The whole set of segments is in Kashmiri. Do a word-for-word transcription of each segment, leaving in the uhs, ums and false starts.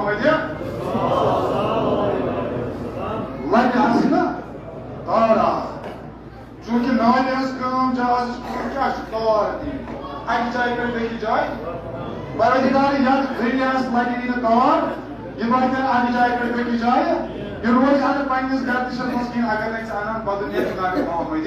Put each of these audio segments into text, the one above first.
محمد لگہِ اَسہِ نہٕ تارا۔ چوٗنٛکہِ نانہِ ہٕنٛز کٲم چھِ، آز چھِ کٲم کیٛاہ چھِ؟ تار دِنۍ۔ اَکہِ جایہِ پٮ۪ٹھ بیٚیِس جایہِ۔ پروردگار، یَتھ دُنیاہَس لَگہِ نہٕ تار، یہِ واتہِ اَکہِ جایہِ پٮ۪ٹھ بیٚیِس جایہِ۔ یہِ روزِ ہا نہٕ پنٛنِس گردِشَس منٛز کِہیٖنۍ، اگر نہٕ أسۍ اَنان بدُنیاہ جناب محمد۔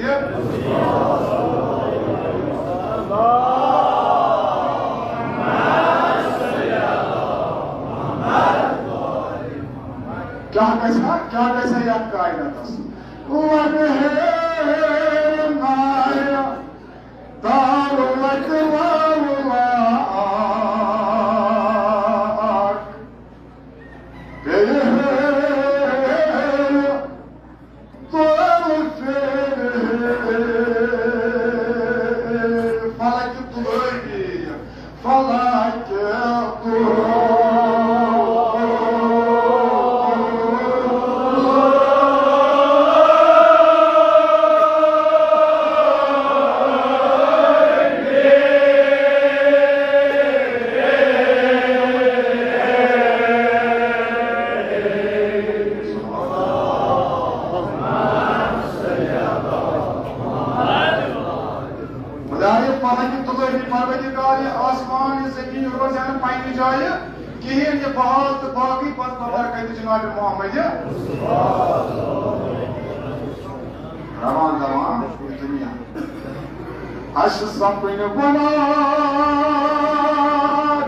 کیٛاہ گژھِ ہا، کیٛاہ گژھِ ہا یَتھ کائناتَس؟ وَنہٕ ہے نایہِ دولت وولا اکھ۔ بیٚیہِ ہے دولت فلک تُلٲوی، فلک تُلٲوی۔ خدایہِ پناہ کہِ تُلٲوی پروردگار، یہِ آسمان، یہِ زٔمیٖن روزِ ہا نہٕ پننہِ جایہِ کِہیٖنۍ، یہِ بحال تہٕ باقٕے پتہٕ ببرکت جناب محمد۔ روان دوان یہِ دُنیا۔ اَسہِ سپٕنۍ گۄناہ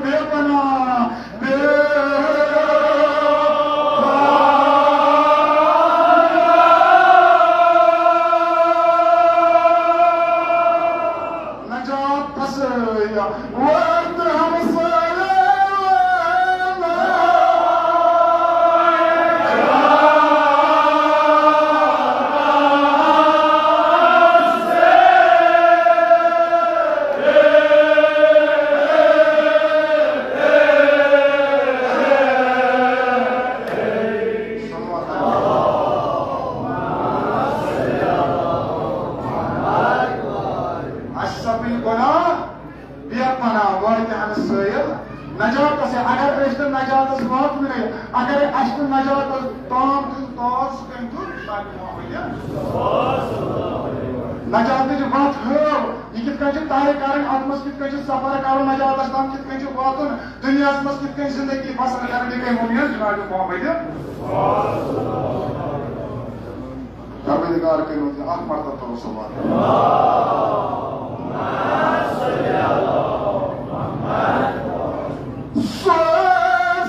بے پناہ، بے نجات پسیا وقت ہمسایہ۔ اَسہِ سپٕدۍ گۄناہ بے پناہ، وٲتۍ ہن سٲیِل نجاتس۔ اگر أسۍ نہٕ نجاتس واتنٕے، اگر اَسہِ نہٕ نجاتس تام دیُت تاج، سُہ کٔمۍ دیُت؟ نجاتٕچ وَتھ ہٲو، یہِ کِتھ کٔنۍ چھِ طے کَرٕنۍ، اَتھ منٛز کِتھ کٔنۍ چھِ سفر کَرُن، نجاتَس تام کِتھ کٔنۍ چھِ واتُن، دُنیاہَس منٛز کِتھ کٔنۍ زِندگی بسر کَرٕنۍ، یہِ گٔے مُبیٖن جناب محمد۔ پروردگار کٔرِو تہِ اَکھ مرتبہ توسل واتناوُن۔ سُہ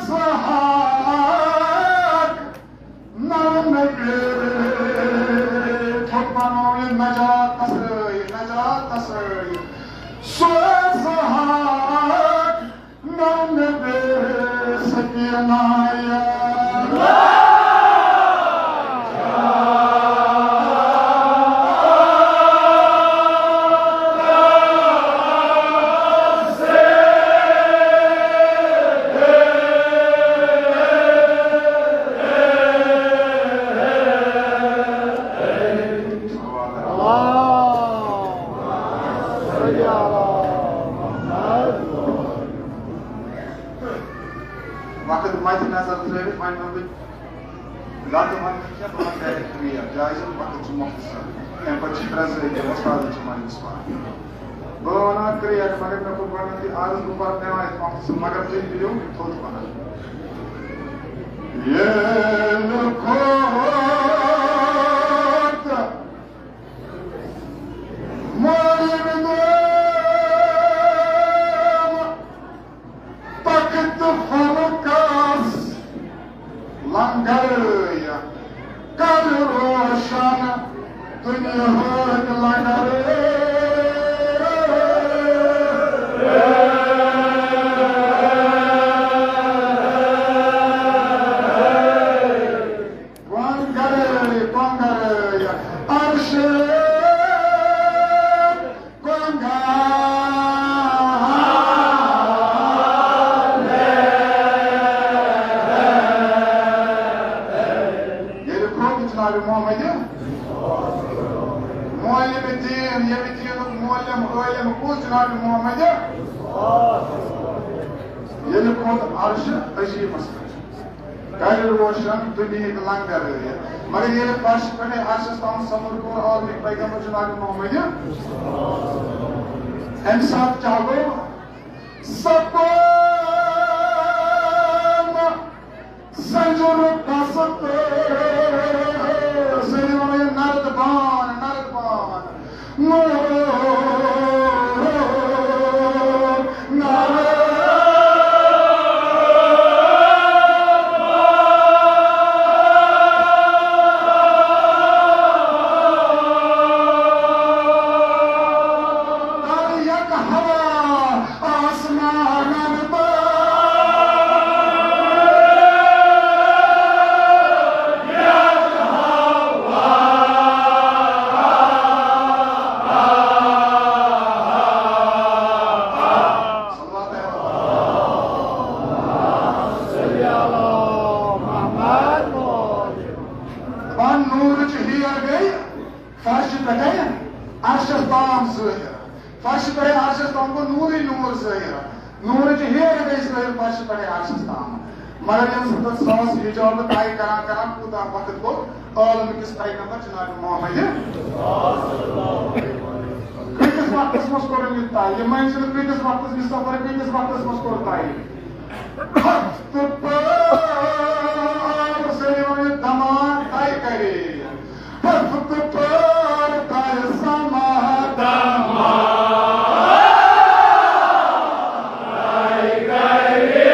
سہاگ نو نبی تھوٚد بنووُن نجات تسٲے، نجات تسٲے۔ سُہ سہاگ نو نبی سکینہ یا وقت مد نظر ترٲوِتھ وۄنۍ وَنہٕ بہٕ لَتہٕ وَنہٕ نہٕ کینٛہہ، بہٕ وَنہٕ ڈایریکٹ ریٹ، جایہِ ہُنٛد وقت چھُ مۄختصر۔ اَمہِ پَتہٕ چھِ ترٛےٚ ضٲبطہٕ، وۄستادَن چھِ وَنٕنۍ سُہ پَنٕنۍ۔ بہٕ وَنان کرٛیٹ، مگر مےٚ کوٚر گۄڈٕنٮ۪تھٕے عرض، بہٕ پَرناوان یَتھ وقتَس، مگر تُہۍ بِہِو تھوٚد پَہَن۔ ییٚلہِ کھوت مولوی تخت فلکس لنگرٲے، کر روشن دنیاہٕکۍ لنگرٲے۔ کۄنٛگ گرٲے، کۄنٛگ گرٲے، عرشہِ کۄنٛگ گرٲے۔ ییٚلہِ کھوٚت جناب محمد معلم دین، ییٚمہِ دینُک معلم عٲلم کُس جناب محمد؟ ییٚلہِ کھوٚت عرشہِ عظیمس پٮ۪ٹھ۔ گرِ روشن، دُنیہٕکۍ لنگر رٲوِتھ۔ مگر ییٚلہِ فرشہِ پٮ۪ٹھے عرشس تام سفر کوٚر عالمٕکۍ پیغمبر جناب محمد، اَمہِ ساتہٕ کیٛاہ گوٚو؟ سپُد سنجُر پست، سٲری وَنو یہِ نرد بان، نرد بان۔ نور، نور۔ دپان نورٕچ ہیر گٔے فرشہِ پٮ۪ٹھے عرشس تام ظٲہِر۔ فرشہِ پٮ۪ٹھے عرشس تام گوٚو نوٗرٕے نوٗر ظٲہِر۔ نوٗرٕچ ہیر گٔے ظٲہِر فرشہِ پٮ۪ٹھے عرشس تام۔ مگر ییٚمہِ ساتہٕ سُہ اوس حجاب طے کران کران کوٗتاہ وقت گوٚو عالم کِس پیغمبر جناب محمد۔ کۭتِس وقتس منٛز کوٚرُن یہِ طے؟ یہِ منزل کۭتِس وقتس، یہِ سفر کۭتِس وقتس منٛز کوٚر طے؟ ہفتہٕ پٔر سٲری وَنو یہِ دمان طے کرے۔ ہفتہٕ پٔر طے سما دمان طے کرے۔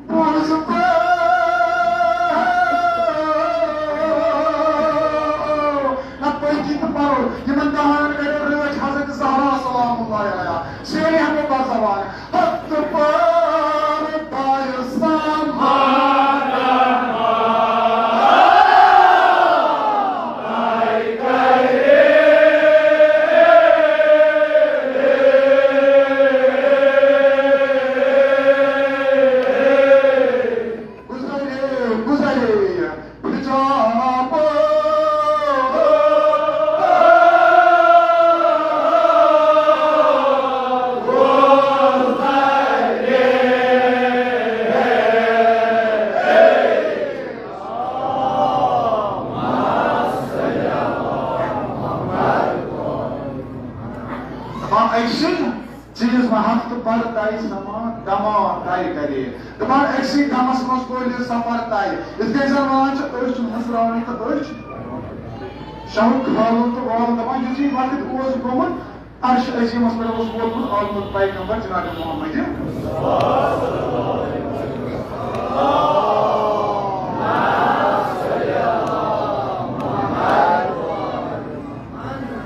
بوز تو، نہ پٔکِو تہٕ پَرو۔ یِمَن دَہَن کَریو رٲچھ حضرت زہرا سلام اللہ علیہا۔ سٲری ہٮ۪کو بَزوان۔ ہَتھ پار پایہِ سامان۔ گُزرے، گُزرے، حجاب۔ دپان أکۍ سٕے چیٖز ما ہفتہٕ پَرٕ طے سما دما طے کرے۔ دپان أکسٕے دمس منٛز کوٚر یہِ سفر طے۔ یِتھ کٔنۍ زن وَنان چھِ، أچھ مٕژراوٕنۍ تہٕ أچھ شاہُک کھالُن تہٕ والُن۔ دپان یُتھُے وقت اوس گوٚمُت، عرش عظیمس پٮ۪ٹھ اوس ووتمُت عالمُک پیغمبر جناب محمد۔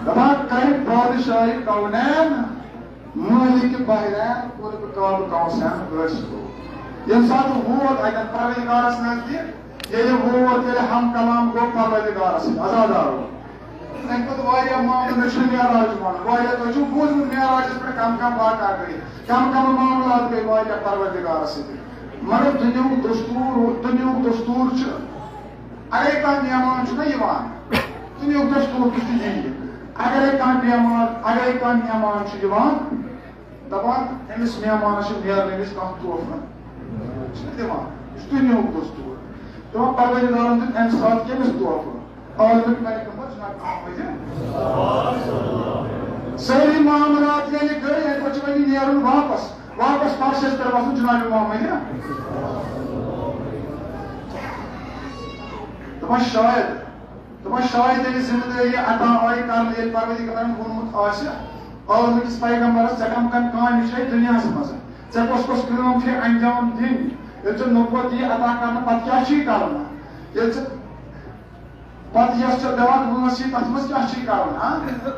دپان کرِ بادشاہی کونین، مٲلِکِ بحرین قرب کعبہ کوثین حٲصِل۔ ییٚمہِ ساتہٕ ووت اَتٮ۪ن پروردگارس نزدیٖک، ییٚلہِ ووت، ییٚلہِ ہم کلام گوٚو پروردگارس سۭتۍ، عزادارو۔ اَمہِ پتہٕ واریاہ معاملہٕ، مےٚ چھُنہٕ معراج وَنُن، واریاہ تۄہہِ چھُو بوٗزمُت معراجس پٮ۪ٹھ کم کم واقعہ گٔے، کم کم معاملات گٔے واریاہ پروردگارس سۭتۍ۔ مگر دُنیہُک دستوٗر، دُنیہُک دستوٗر چھُ، اگرے کانٛہہ مہمان چھُنہ یِوان، دُنیہُک دستوٗر تہِ چھُ یی۔ اگرے کانٛہہ مہمان، اگرے کانٛہہ مہمان چھُ یِوان، دَپان، أمِس مہمانَس چھِ نیرنہٕ وِزِ کانٛہہ تحفہٕ چھِنہٕ دِوان۔ یہِ چھُ دُنیہُک دستوٗر۔ دَپان، پروردگارَن دیُت اَمہِ ساتہٕ کٔمِس تحفہٕ؟ عالمٕکۍ پیغمبر جناب محمد۔ سٲری معاملات ییٚلہِ گٔے، اَمہِ پَتہٕ چھُ وۄنۍ نیرُن واپَس، واپَس فرشَس پٮ۪ٹھ وَسُن جناب محمد۔ دَپان، شاید دَپان، شاید ییٚلہِ ذمہٕ دٲری عطا آیہِ کرنہٕ، ییٚلہِ پروردگارن ووٚنمُت آسہِ، عالمٕکِس پیغمبرس، ژےٚ کم کم کامہِ چھے دُنیاہس منٛز؟ ژےٚ کۄس کۄس کٲم چھے انجام دِنۍ؟ ییٚلہِ ژےٚ نبوت یی عطا کرنہٕ، پتہٕ کیٛاہ چھُے کرُن؟ ییٚلہِ ژےٚ پتہٕ یۄس ژےٚ بیٛاکھ وٲنٛس یی، تتھ منٛز کیٛاہ چھُے کرُن؟ ہاں؟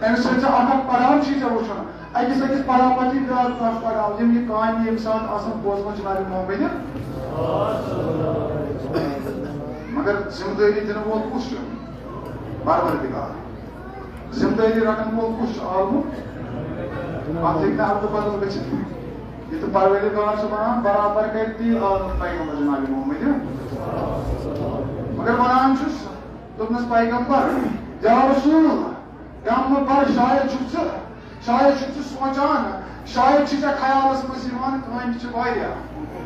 اَمہِ سۭتۍ ژےٚ اکھ اکھ پڑاو چھُے ژےٚ وُچھُن۔ أکِس أکِس پڑاو پتہٕ یی بیٛاکھ بیٛاکھ پڑاو۔ یِم یہِ کامہِ ییٚمہِ ساتہٕ آسن بوزمژٕ جناب محمد۔ مگر ذمہٕ دٲری دِنہٕ وول کُس چھُ؟ پروردگار۔ ذمہٕ دٲری رٹن وول کُس چھُ؟ عالمُک۔ اتھ ہیٚکہِ نہٕ ادلہٕ بدل گٔژھِتھ۔ یہِ تہٕ پروردگار چھُ ونان، برابر کرِ تی عالمُک پیغمبر جناب محمد۔ مگر ونان چھُس، دوٚپنَس، پیغمبر، یا رسول اللہ، غم مہٕ بر، شاید چھُکھ ژٕ، شاید چھُکھ ژٕ سونٛچان، شاید چھِ ژےٚ خیالس منٛز یِوان کامہِ چھِ واریاہ،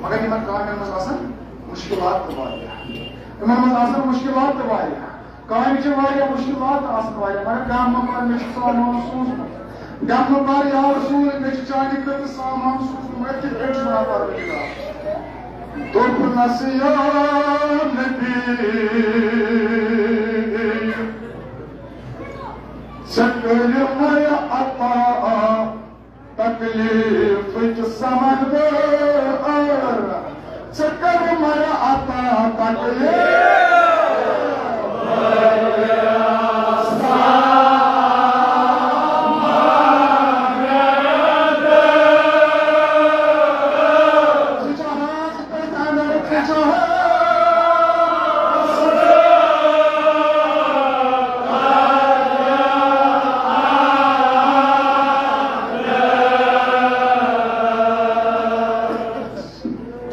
مگر یِمن کامٮ۪ن منٛز آسن مُشکِلات تہِ واریاہ۔ یِمن منٛز آسن مُشکِلات تہِ واریاہ۔ کامہِ چھِ واریاہ، مُشکِلات تہِ آسن واریاہ، مگر غم مہٕ بر، مےٚ چھُ سامان سوٗزمُت۔ غم مہٕ بر یا رسول، مےٚ چھُ چانہِ خٲطرٕ سامان سوٗزمُت، مگر کِتھ کٔنۍ چھُ وَنان پروردگار؟ دوٚپنَس یا نبی، ژےٚ کٔرِو مےٚ عطا تکلیفٕچ سمندر۔ ژٕ کر مر عطا تکلیف۔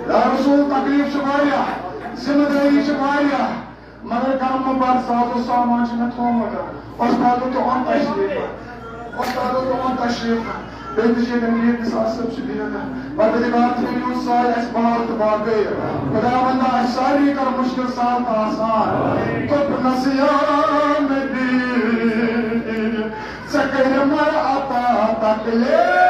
یا رسول، تکلیف چھِ واریاہ، ذمہ دٲری چھِ واریاہ، مگر غم مہٕ بر، ساز و سامان چھُ مےٚ تھوٚومُت۔ استادو تہِ اوٚن تشریف، استادو تہِ اوٚن تشریف۔ بیٚیہِ تہِ چھِ ییٚتٮ۪ن میٖر نثار صٲب چھِ بِہِتھ۔ پروردگار تھٲیِو سارے اَسہِ بار تہٕ باقٕے۔ خداوندا، اَسہِ سارنٕے کر مُشکِل سہل تہٕ آسان۔ دوٚپنَس یا نبی، ژےٚ کٔرِم عطا تکلیف۔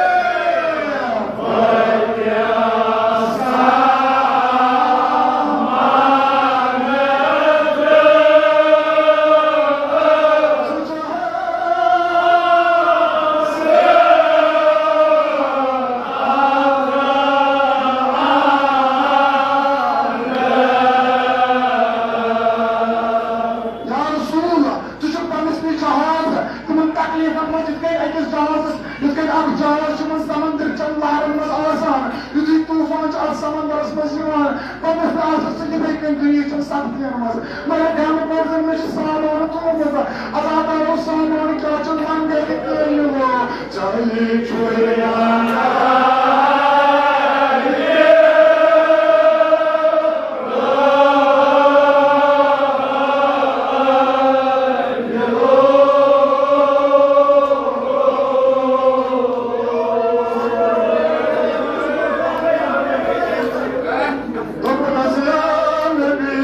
یا رسول، ژٕ چھُکھ پننِس نِش جہاز، تِمن تکلیفن منٛز یِتھ کٔنۍ أکِس جہازس، یِتھ کٔنۍ اکھ جہاز چھُ یِمن سمندر چٮ۪ن لہرن منٛز آسان، یُتھُے طوفان چھُ اتھ سمندرس منٛز یِوان، پننِس نِش آسکھ ژٕ تِتھے کٔنۍ، دُنیہٕچ یِم سختین منٛز۔ مگر غم بر، مےٚ چھُ سامان تھوٚومُت، عطا کرو سامان، کیٛاہ چھُ منگے تہِ کٔرِو۔ چلی چھُ یِوان۔ دوٚپُن حظ، یا نبی،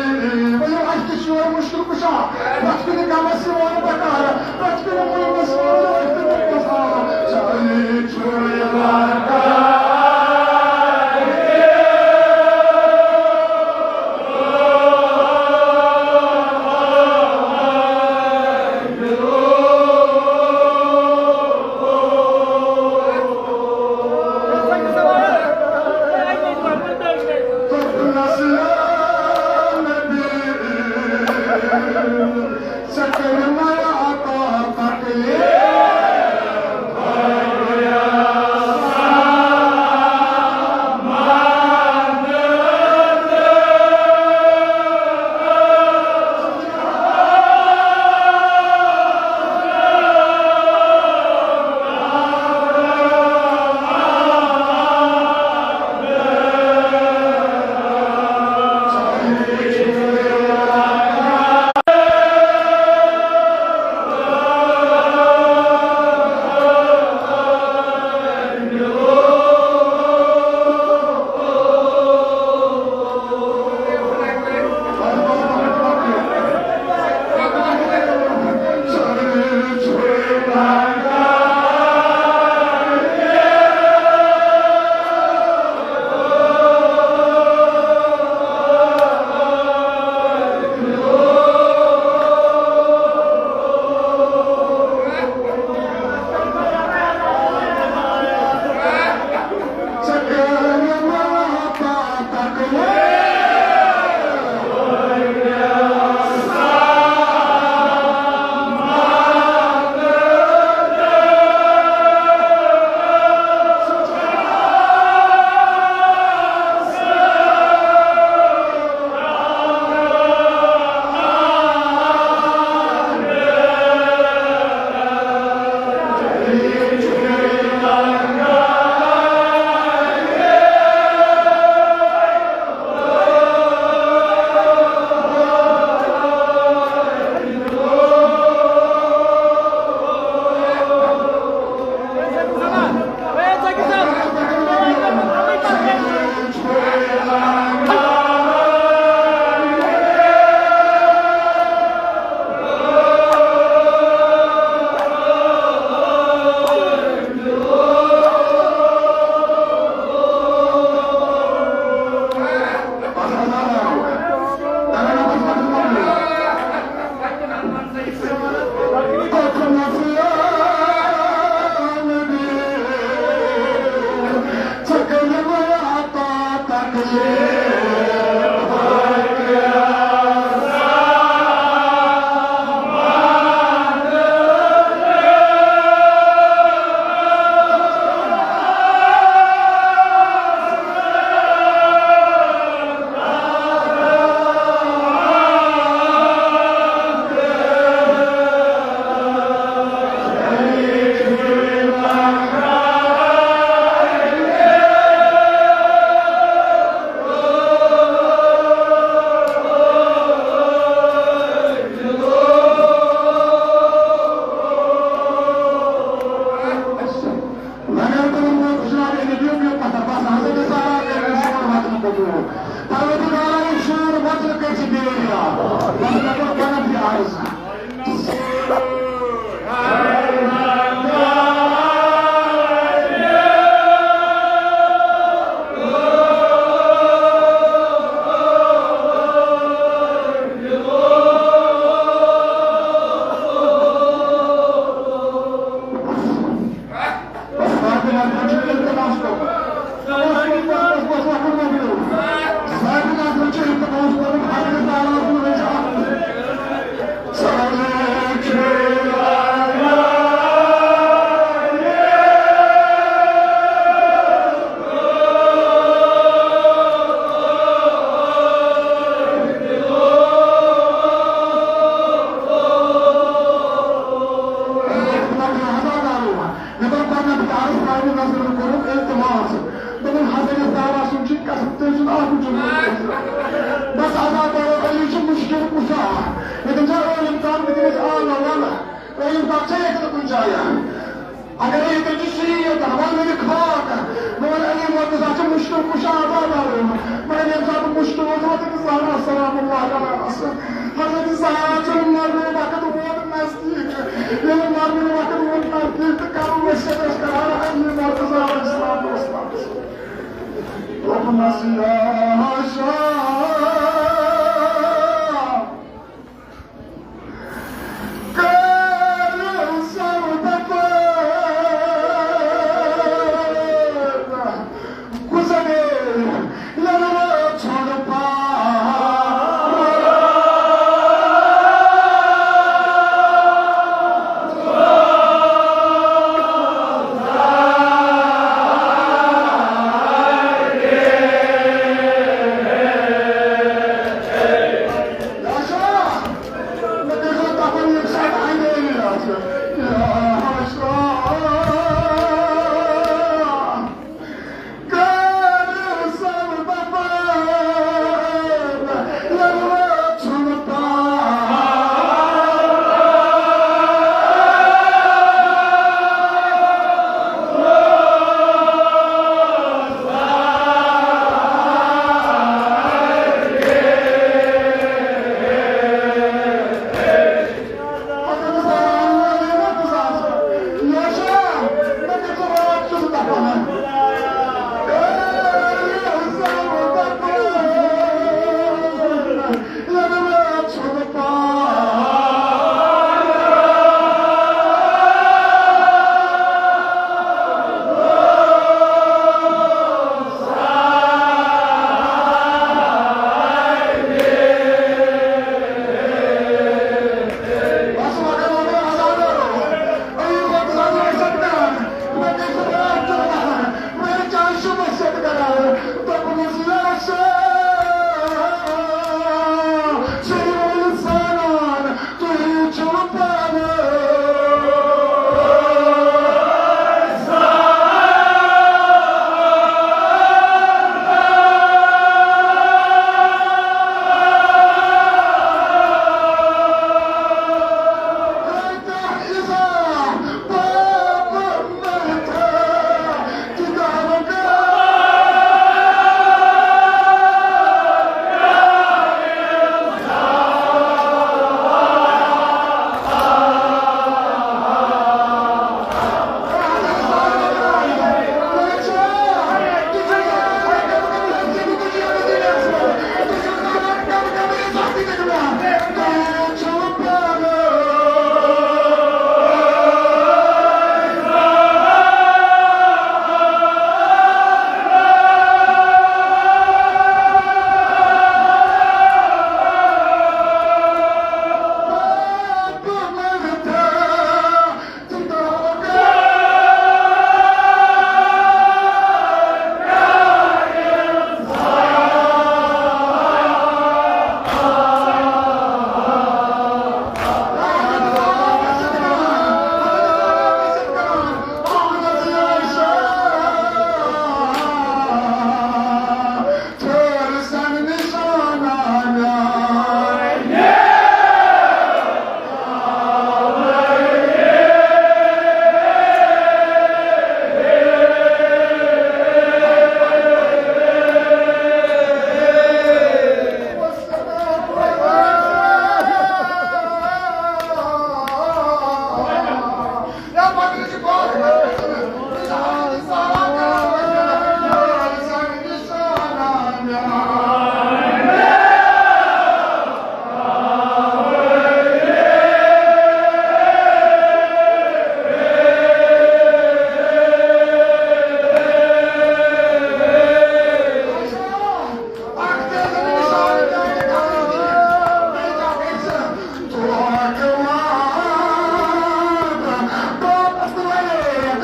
ؤلِو، اَسہِ تہِ چھُ یورٕ مُشکِل کُشا، پرٛٮ۪تھ کُنہِ غمَس یِوان بکار، پرٛٮ۪تھ کُنہِ غمَس یِوان أسۍ تہِ بکار۔ چلی چھُ یِوان۔ پروردگارا، یہِ شور وۄزُل گژھِ بیٚیہِ۔ بس مےٚ کوٚر گۄڈٕنیتھٕے عرض۔ مےٚ دوٚپ، گۄڈٕنیٚتھٕے عرض، پننہِ نظرِ کوٚرُکھ التماس۔ دوٚپُن، حضرت زہرا سُنٛد چھُ قسم، تٔمۍ سُنٛد اکھ وُچھُن۔ بس عزا کرو، علی چھُ مشکل کُشا۔ مےٚ دوٚپ، عٲلم کم، بہٕ دِمس آلہٕ ولہٕ۔ عٲلم کم چھا ییٚتہِ نہٕ کُنہِ جایہِ؟ اگرے ییٚتہِ چھُ شیٖن، وۄنۍ ؤنِو خاک۔ بہٕ وَنہٕ، علی مرتضیٰ چھُ مشکل کُشا، عزا کرو۔ مگر ییٚمہِ ساتہٕ مشکل اوس، ووت أمِس زہرا سلام اللہ علیہَس۔ حضرت زہرا چھُ مرنُک وقت ووت نزدیٖک۔ ییٚلہِ مرنُک وقت ووت نزدیٖک تہٕ کرُن ؤسِیت ٲس کران علی مرتضیٰ علیہ الصلوۃ والسلام۔ دوٚپنَس، یا شاہ، کٔرِو سَر دَفن۔ گُزرے یَنہٕ ژھوٚن پار۔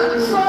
So